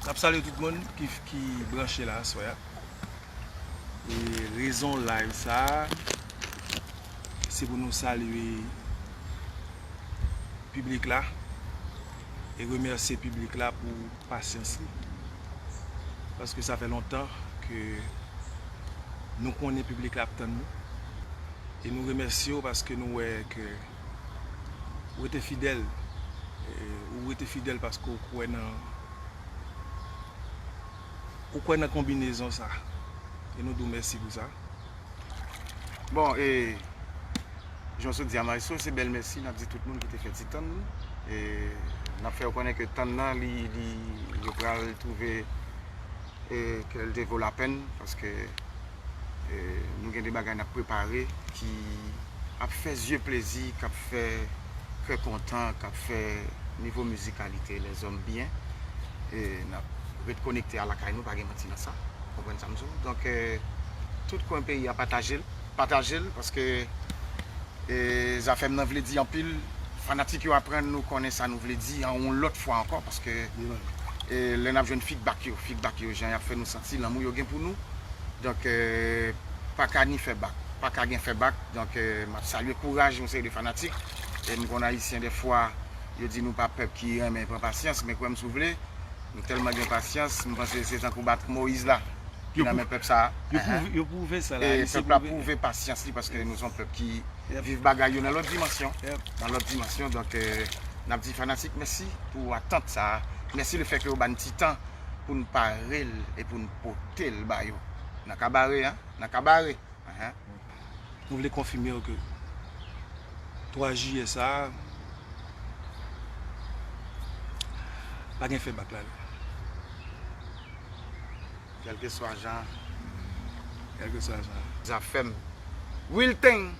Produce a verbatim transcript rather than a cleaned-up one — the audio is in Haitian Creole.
N ap salye tout moun ki, ki branche la aswè a. E rezon live sa a, se pou nou salye piblik la e remèsye piblik la pou pasyans li. Paske sa fè lontan ke nou konnen piblik la ap tann nou. E nou remèsye w paske nou wè ke ou rete fidèl. E ou rete fidèl paske ou kwè nan, ou kwè nan konbinezon sa. E nou di w mèsi pou sa. Bon, e jan w sot di a, Maestro, se bèl mèsi n ap di tout moun ki te fè ti tann. E n ap fè yo konnen ke tann nan, li, li, yo pral twouve e ke l te vo lapèn, paske e nou gen de bagay n ap prepare ki ap fè zye plezi, k ap fè kè kontan, k ap fè nivo mizikalite lèzòm byen. E n ap ret konekte a lakay nou, pa gen manti nan sa. Konprann sa m di w? Donk, e, tout kwen peyi a, pataje l. Pataje l, paske e, zafè m nan vle di anpil. Fanatik yo aprann nou konnen sa nou vle di an yon lòt fwa ankò, paske e, lè n ap jwenn feedback yo, feedback yo, jan y ap fè nou santi lanmou yo gen pou nou. Donk, e, pa ka ni fè bak, pa ka gen fè bak. Donk, e, m ap salye kouraj yon seri de fanatik. E m konn Ayisyen dèfwa, yo di nou pa pèp ki renmen pran pasyans, men kwè m si w vle, nou tèlman gen pasyans, m panse se tankou bat Moyiz la ki nan men pèp sa a. Yo pwouve, yo pwouve sa la. E pèp la pwouve pasyans li, paske nou se yon pèp ki viv bagay yo nan lòt dimansyon. Nan lòt dimansyon, donk, e, n ap di fanatik mèsi pou atant sa a. Mèsi lefètke yo ba n ti tan pou n pare l e pou n pote l ba yo. Nan kabare, en, nan kabare. Ahan. Nou vle konfime w ke twa jiyè sa a, pa gen fè bak la. Kèlkeswa jan. Kèlkeswa jan. Zafèm. Real thing.